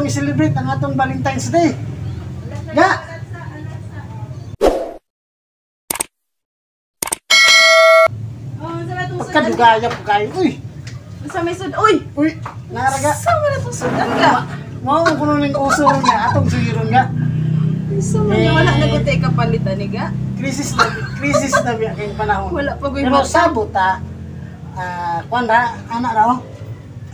Atong i-celebrate ang atong Valentine's Day. Ga! Oh, sa may tusod. Pagkadugaya po kayo. Uy! Sa may sud. Uy! Uy! Naraga! Sa may tusudan ka. Mao ang kuno ning uso ron nga atong sugiron nga. Sa man wala na gud kapalit ani ga. Crisis na biya kayong panahon. Wala pa goy Pero bata. sabot ta, kuan ra, anak ra oh.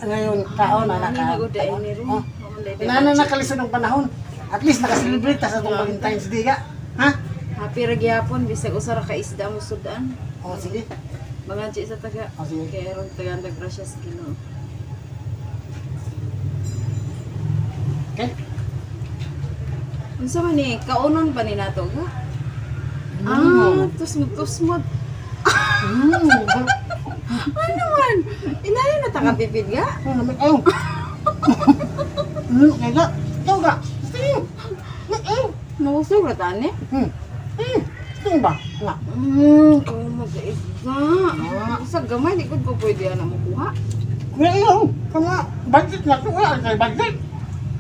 Ngayon, kaon, anak ka. Ani gud ay ni ro. Oh. Inana na kalisod ng panahon. At least nakaselebrate ta sa atong Valentine's Day ka. Ha? Happy ra gyapon bisag usa ra ka isda mo sudan. Oh, sige. Mga sa taga. Oh, sige. Kay aron taga tag gracias Ginoo. Okay. Unsa man ni kaunon pa ni nato ga? Ah, tusmod tusmod. Ano man? Inani na ta kapipid ga? Ano naman ayo. Kaya ga. Ikaw ga. Sige. Ayo. Mausog ra tani. Sige ba? Nga. Kung mag-isda. Ah. Sa gamay, di ko pwede ana mo kuha. Kuya iyo. Kama budget na to. Wala kay budget.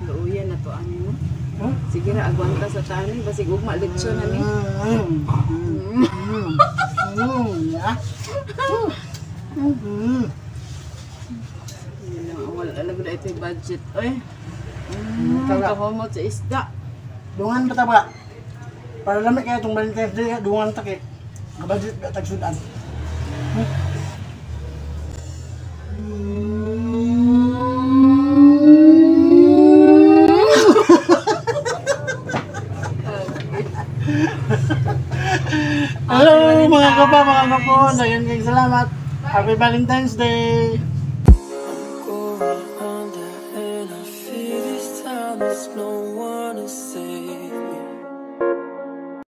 Luuyan na to ani mo. Hmm? Sige ra agwanta sa tani basig ugma lechon na ni. Ya. Yun lang, wala na gud ito yung budget. Oy. Tara. Kahumot sa isda. Dungan pa ta ba? Para lami kaya itong Valentine's Day, dungan ta kay. Kabudget ba tag sudan. Hello mga kapa, mga kapon. Ayun kayong salamat. Happy Valentine's Day! Going under and I feel this time there's no